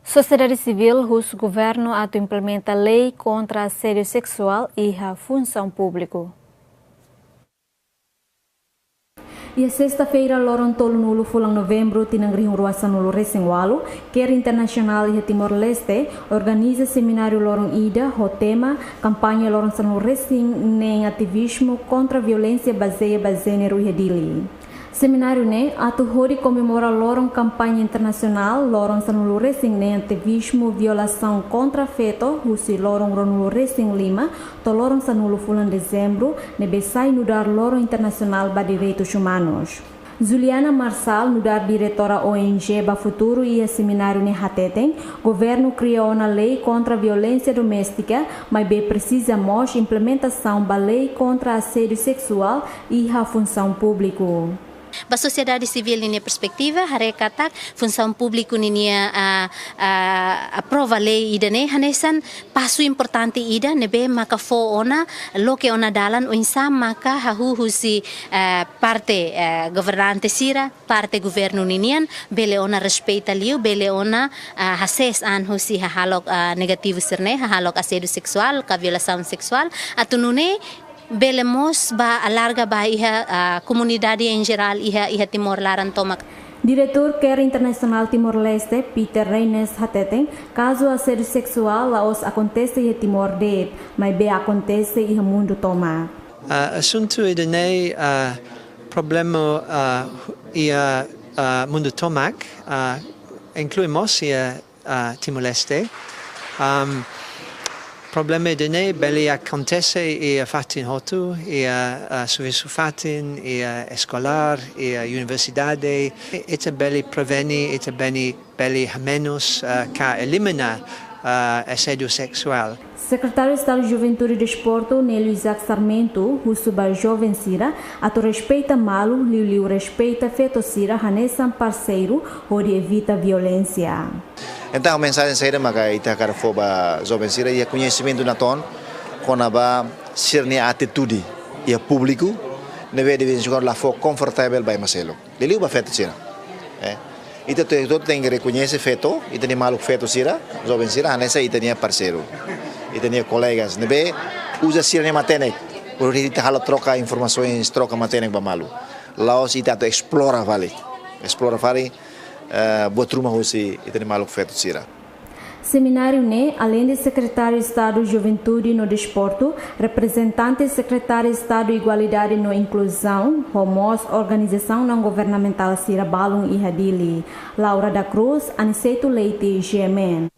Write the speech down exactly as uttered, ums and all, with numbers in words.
Sosiedade sivíl husu governu atu implementa lei kontra asédiu seksuál iha funsaun públiku. Iha sesta-feira, loron tolunulu fulan Novembru, tinan rihun rua sanulu resin ualu, CARE Internasionál iha Timor-Leste organiza semináriu loron ida ho tema Kampaña Loron Sanulu Resin Neen: Ativizmu kontra Violénsia Bazeia ba Jéneru iha Dili. Semináriu ne'e atu hodi komemora loron kampaña internasionál loron sanulu resin neen: Ativizmu Violasaun kontra Feto, husi loron ruanulu resin lima to'o loron sanulu fulan Dezembru, ne'ebé sai nu'udar Loron Internasionál ba Direitus Umanus. Juliana Marçal, nu'udar diretora O N G Ba Futuru, iha semináriu ne'e hateten, governu kria ona lei kontra violénsia doméstika, maibé presiza mós implementasaun ba lei kontra asédiu seksuál iha funsaun públiku. Ba sosiedade sivíl ninia perspetiva, haree katak funsaun públiku ninia, ah, ah, aprova lei ida-ne'e hanesan pasu importante ida ne'ebé maka fó ona, loke ona dalan oinsá maka hahú husi, ah, parte, ah, governante sira, parte governu ninian, bele ona respeita liu, bele ona, ah, hasees an husi hahalok, ah, negativu sira-ne'e, hahalok asédiu seksuál ka violasaun seksuál, atu nune'e bele mós ba alarga ba iha, ah, komunidade em geral iha, iha Timor laran tomak. Diretór CARE Internasionál Timor-Leste, Peter Reynes, hateten, kazu asédiu seksuál la'ós akontese iha Timor de'it, maibé akontese iha mundu tomak. Ah, asuntu ida-ne'e, ah, problema, ah, iha, ah, mundu tomak, ah, inklui mós iha, ah, Timor-Leste. Am, problema ida-ne'e bele akontese iha fatin hotu, iha, ah, servisu fatin, iha eskolár, iha universidade. Ita bele prevene, ita bele, bele hamenus, ah, ka elimina, ah, asédiu seksuál. Sekretáriu Estadu Juventude i Desportu, Nélio Isaac Sarmento, husu ba joven sira atu respeita malu, liuliu respeita feto sira hanesan parseiru, hodi evita violénsia. Entaun, mensajen saida maka ita hakarak fó ba joven sira, iha koñesimentu natoon kona-ba sira-nia atitude iha públiku, ne'ebé de vez em quando la fó konfortavel ba ema seluk. Liuliu ba feto sira. Eh, ita te-, ita tenke rekoñese feto, ita-nia maluk feto sira, joven sira, hanesan ita-nia parseiru, ita-nia kolegas, ne'ebé uza sira-nia matenek, hodi ita halo troka informasaun, troka matenek ba malu. La'ós ita atu esplora fali. Esplora fali, eh, buat ruma husi ita-nia maluk feto sira. Semináriu ne'e, aleinde Sekretáriu Estadu Juventude no Desportu, reprezentante Sekretáriu Estadu Igualdade no Inkluzaun, ho mós organizasaun naun-governamentál sira balun iha Dili. Laura da Cruz, Aniceto Leite, G M N.